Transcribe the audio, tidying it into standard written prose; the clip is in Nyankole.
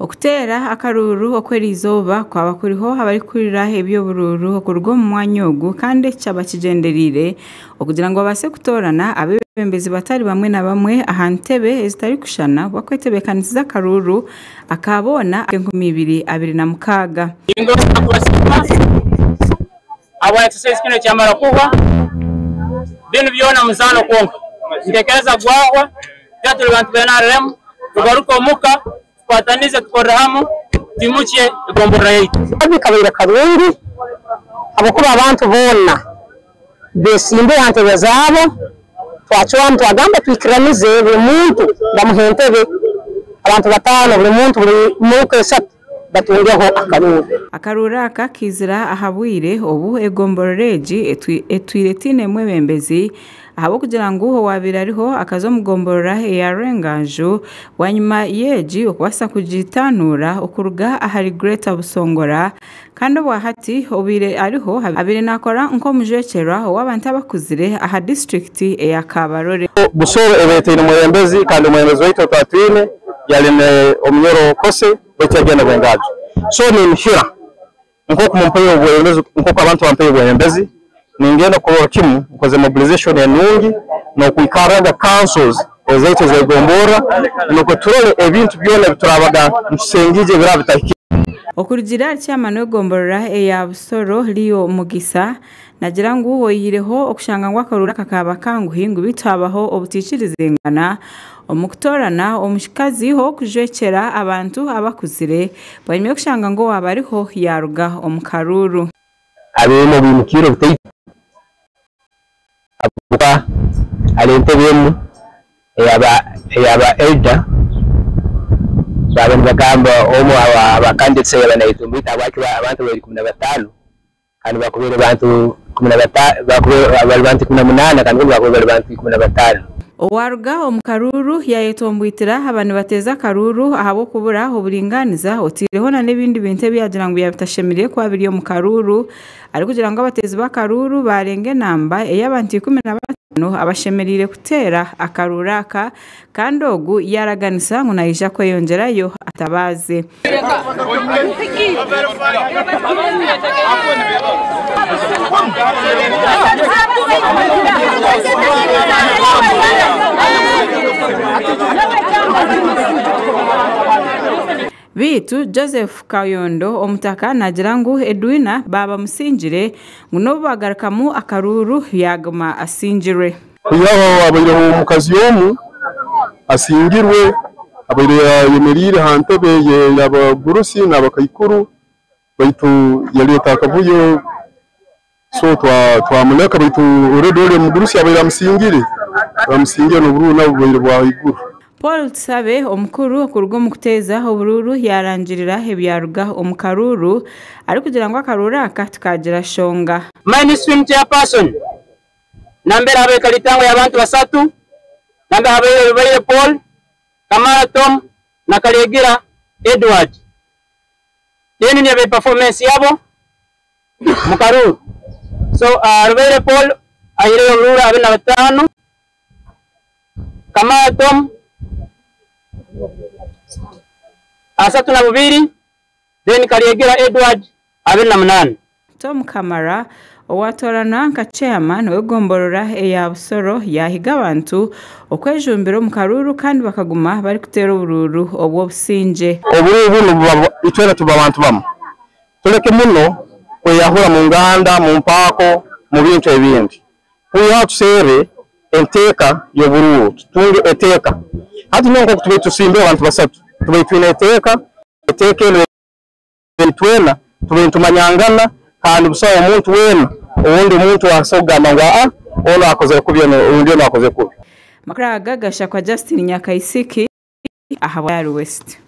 Okuteera akaruuru okw'eriizooba kwaba kuriho abarikukurira eby'oburuuru okuruga omu mwanya ogu kandi eki kyaba kigyendereire okugira ngu babaase kutoorana abeebembezi batari bamwe na bamwe aha ntebe ezitarikushushana bakwetebeekanisiza akaruuru aka boona ak'e2026. Habwa exercise kinu ekyamara kuhwa, binu byona muzaano kwonka. Ntekereza gwahwa, itwe tuli bantu ba NRM, tugaruke omuka, tukwatanize tukorre hamu, twimukye egomborora yaitu. Akabi kabaire karungi habwokuba abantu boona besimbire aha ntebe zaabo, twacwamu twagamba twikiranize buri muntu bamuhe entebe, abantu bataano buri muntu buri muruka esatu batungeho akaruuru. Akaruuru aka kaizira aha bwire obu egomborora egi etwire etaine mwebembezi ahabw'okugira ngu owaabaire ariho akaza omu gomborora eya Rwenganju bwanyima y'egi okubaasa kugitanuura okuruga ahari Greater Busongora kandi obwahati obaire ariho abaire naakora nk'omujwekyerwa ow'abantu abakuzire aha disiturikiti eya Kabarole. Busoro ebaire etaine mwebembezi kandi omwebembezi waitu ou twine yali Omunyoro Kose baitu yagenda Rwengaju. So ninhira nk'oku mumpaire obwebembezi, nk'oku abantu bampaire obwebembezi, ningenda kurora kimu nkoze mobilization enungi n'okwikarraga councils ezaitu ez'egomborra nukwo turole ebintu byona ebiturabaga nitusengiija ebiraba bitahikire. Okurugiirira ahari chairman w'egomborora eya Busoro Leo Mugisa nagira ngu oyihireho okushanga ngu akaruuru aka kaaba kanguhi ngu beitu habaho obutaikirizingana omu kutoorana omukazi ow'okujwekyera abantu abakuzire bwanyima y'okushanga ngu owaaba ariho yaaruga omu karuuru. Habairemu obwimukiire butaito habwokuba hariho entebe emu eyaba elder baaba nibagamba omu aha ba candidates yaaba nayetomboita habwaki abantu bari 15 kandi bakubaire bantu bari bantu 18 kandi bakubaire bari bantu 15. Owaruga omu karuuru yayetomboitira aba nibateeza akaruuru ahabw'okubura oburingaaniza otaireho na n'ebindi bintu ebi yaagira ngu yaaba bitashemereire kuba biri omu karuuru arikugira ngu abateezi b'akaruuru barenga enamba ey'abantu 15 abashemereire kuteera akaruuru aka kandi ogu yaaraganisa ngu naija kweyongyerayo atabaaze. Beitu Joseph Kayondo omutaka naagira ngu Edwina baabamusingire ngu n'obu bagarukamu akaruuru yaaguma asingirwe. Kwihaho habaireho omukazi omu asingirwe abaire ayemereire aha ntebe y'abagurusi n'abakaikuru baitu yaleeta akavuyo so twamuleka baitu already ori omugurusi abaire amusingire n'oburuuru nabwo bubaire bwa haiguru. Paul Tusabe omukuru okuruga omu kuteeza oburuuru yarangirira ebyaruga omu karuuru arikugira ngu akaruuru aka tukagira shonga. Mainstream chairperson nambere habaire kalitango y'abantu basatu, nambere habaire Rubaire Paul, Kamara Tom na Kalyegira Edward. Then niyo performance yabo mu karuuru. So Rubaire Paul ahireyo oburuuru 25, Kamara Tom 32, then Kalyegira Edward 28. Tom Kamara owatorana nka chairman w'egomborora eya Busoro yahiga abantu okwejumbira omu karuuru kandi bakaguma barikuteera oburuuru obw'obusingye. Oburuuru bunu itwena tuba abantu bamwe, tuleke muno kweyahura mu nganda, mu mpaako, mu bintu ebindi. Kwihaho tuseere enteeka y'oburuuru, tutunge eteeka. Hati nyowe nk'oku tubaire tusimbire abantu basatu, tubaire twine eteeka, eteeka eno twena tubaire nitumanyangana kandi busaho omuntu weena owundi omuntu asobola kugamba ngu aa ono akozere kubi ondi ono akozere kubi. Amakuru aga gashakwa Justin Nyakaisiki aha Bwayaro West.